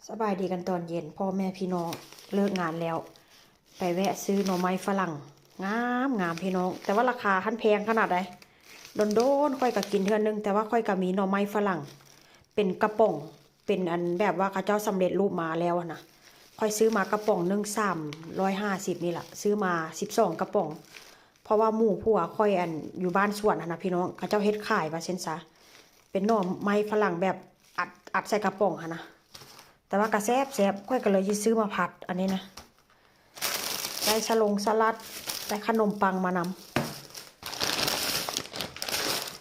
ສະບາຍດີກັນຕອນເຢັນ ພໍ່ແມ່ພີ່ນ້ອງ ເລີກງານແລ້ວ ໄປແວະຊື້ໜໍ່ໄມ້ຝຣັ່ງ ງາມໆ ພີ່ນ້ອງ ແຕ່ວ່າລາຄາຫັ້ນແພງຂະໜາດໃດ. ດົນໆ ຂ້ອຍກໍກິນເທື່ອໜຶ່ງ ແຕ່ວ່າຂ້ອຍກໍມີໜໍ່ໄມ້ຝຣັ່ງ ເປັນກະປ໋ອງ ເປັນອັນແບບວ່າເຂົາເຈົ້າສຳເລັດຮູບມາແລ້ວຫັ້ນນະ. ຂ້ອຍຊື້ມາກະປ໋ອງໜຶ່ງ ສາມຮ້ອຍຫ້າສິບນີ້ລະ ຊື້ມາສິບສອງກະປ໋ອງ ເພາະວ່າໝູ່ຜົວຂ້ອຍ ອັນ ຢູ່ບ້ານສວນຫັ້ນນະ ພີ່ນ້ອງ ເຂົາເຈົ້າເຮັດຂາຍວ່າຊັ້ນຊະ ເປັນໜໍ່ໄມ້ຝຣັ່ງແບບອັດ ອັດໃສ່ກະປ໋ອງຫັ້ນນະ. ແຕ່ວ່າກະແຊບໆ ຂ້ອຍກໍເລີຍຊິຊື້ມາຜັດ ອັນນີ້ນະ. ໄດ້ສະຫຼົງສະຫຼັດ ໄດ້ຂະໜົມປັງມານຳ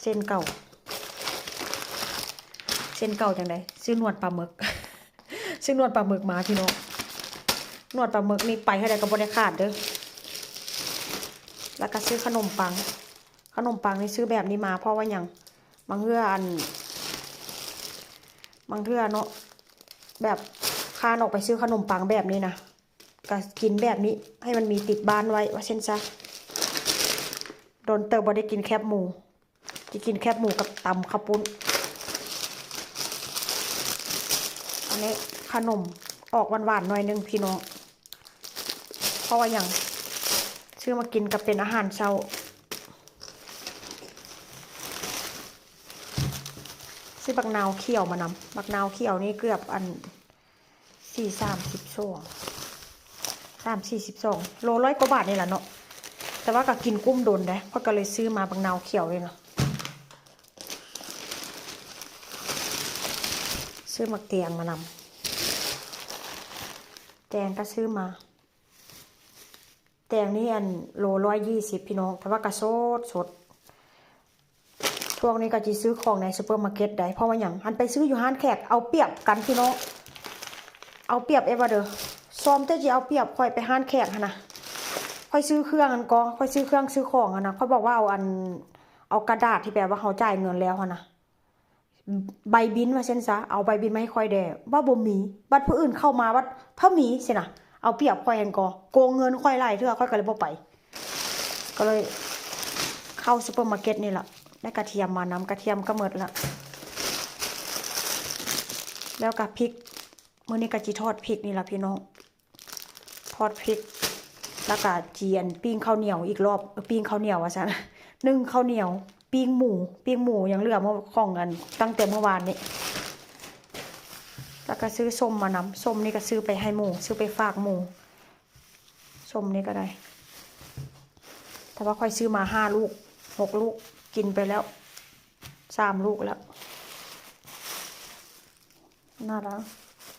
ເຊັ່ນເກົ່າ ເຊັ່ນເກົ່າຈັ່ງໃດ ຊື້ໜວດປາໝຶກ ຊື້ໜວດປາໝຶກມາ ພີ່ນ້ອງ. ໜວດປາໝຶກນີ້ໄປທາງໃດກໍບໍ່ໄດ້ຂາດເດີ້. ແລ້ວກໍຊື້ຂະໜົມປັງ ຂະໜົມປັງນີ້ຊື້ແບບນີ້ມາ ເພາະວ່າຫຍັງ ບາງເທື່ອ ອັນ ບາງເທື່ອເນາະ ແບບຄ້ານອອກໄປຊື້ຂະໜົມປັງແບບນີ້ນະ ກໍກິນແບບນີ້ ໃຫ້ມັນມີຕິດບ້ານໄວ້ວ່າຊັ້ນຊະ. ດົນເຕີບບໍ່ໄດ້ກິນແຄບໝູ ຊິກິນແຄບໝູກັບຕຳເຂົ້າປຸ້ນ. ອັນນີ້ຂະໜົມອອກຫວານໆ ໜ້ອຍໜຶ່ງ ພີ່ນ້ອງ ເພາະວ່າຫຍັງ ຊື້ມາກິນກັບເປັນອາຫານເຊົ້າ. ຊື້ບັກນາວຂຽວມານຳ ບັກນາວຂຽວນີ້ເກືອບ ອັນ ສີ່ ສາມສິບສອງ ສາມ ສີ່ສິບສອງ ໂລຮ້ອຍກວ່າບາດນີ້ລະເນາະ ແຕ່ວ່າກໍກິນກຸ້ມດົນເດ້ ຂ້ອຍກໍເລີຍຊື້ມາບັກນາວຂຽວນີ້ນະ. ຊື້ໝາກແຕງມານຳ ແຕງກໍຊື້ມາ ແຕງນີ້ ອັນ ໂລຮ້ອຍຊາວ ພີ່ນ້ອງ ແຕ່ວ່າກໍສົດໆ. ຊ່ວງນີ້ກໍຊິຊື້ຂອງໃນຊຸບເປີມາເກັດໄດ໋ ເພາະວ່າຫຍັງ ອັນໄປຊື້ຢູ່ຮ້ານແຂກເອົາປຽບກັນ ພີ່ນ້ອງ ເອົາປຽບເອວ່າເດີ ຊອມແຕ່ຊິເອົາປຽບຂ້ອຍໄປຮ້ານແຂກຫັ້ນນະ. ຂ້ອຍຊື້ເຄື່ອງຫັ້ນກໍ ຂ້ອຍຊື້ເຄື່ອງຊື້ຂອງຫັ້ນນະ ຂ້ອຍບອກວ່າເອົາ ອັນ ເອົາກະດາດທີ່ແບບວ່າເຮົາຈ່າຍເງິນແລ້ວຫັ້ນນະ ໃບບິນວ່າຊັ້ນຊະ ເອົາໃບບິນມາໃຫ້ຂ້ອຍແດ່ ວ່າບໍ່ມີ ບັດຜູ້ອື່ນເຂົ້າມາ ບັດຖ້າມີຊີ້ນະ ເອົາປຽບຂ້ອຍຫັ້ນກໍ ໂກງເງິນຂ້ອຍຫຼາຍເທື່ອ ຂ້ອຍກໍເລີຍບໍ່ໄປ ກໍເລີຍເຂົ້າຊຸບເປີມາເກັດນີ້ລະ. ໄດ້ກະທຽມມານຳ ກະທຽມກໍໝົດລະ ແລ້ວກະພິກ ມື້ນີ້ກໍຊິທອດພິກນີ້ລະ ພີ່ນ້ອງ ທອດພິກ ແລ້ວກໍຊິ ອັນ ປີ້ງເຂົ້າໜຽວອີກລອບ ເອີ ປີ້ງເຂົ້າໜຽວວ່າຊັ້ນ ໜຶ້ງເຂົ້າໜຽວ ປີ້ງໝູ ປີ້ງໝູຍັງເຫຼືອຂອງ ອັນ ຕັ້ງແຕ່ມື້ວານນີ້. ແລ້ວກໍຊື້ສົ້ມມານຳ ສົ້ມນີ້ກໍຊື້ໄປໃຫ້ໝູ ຊື້ໄປຝາກໝູ ສົ້ມນີ້ກໍໄດ້ ແຕ່ວ່າຂ້ອຍຊື້ມາຫ້າລູກ ຫົກລູກ ກິນໄປແລ້ວສາມລູກແລ້ວ ນັ້ນລະ.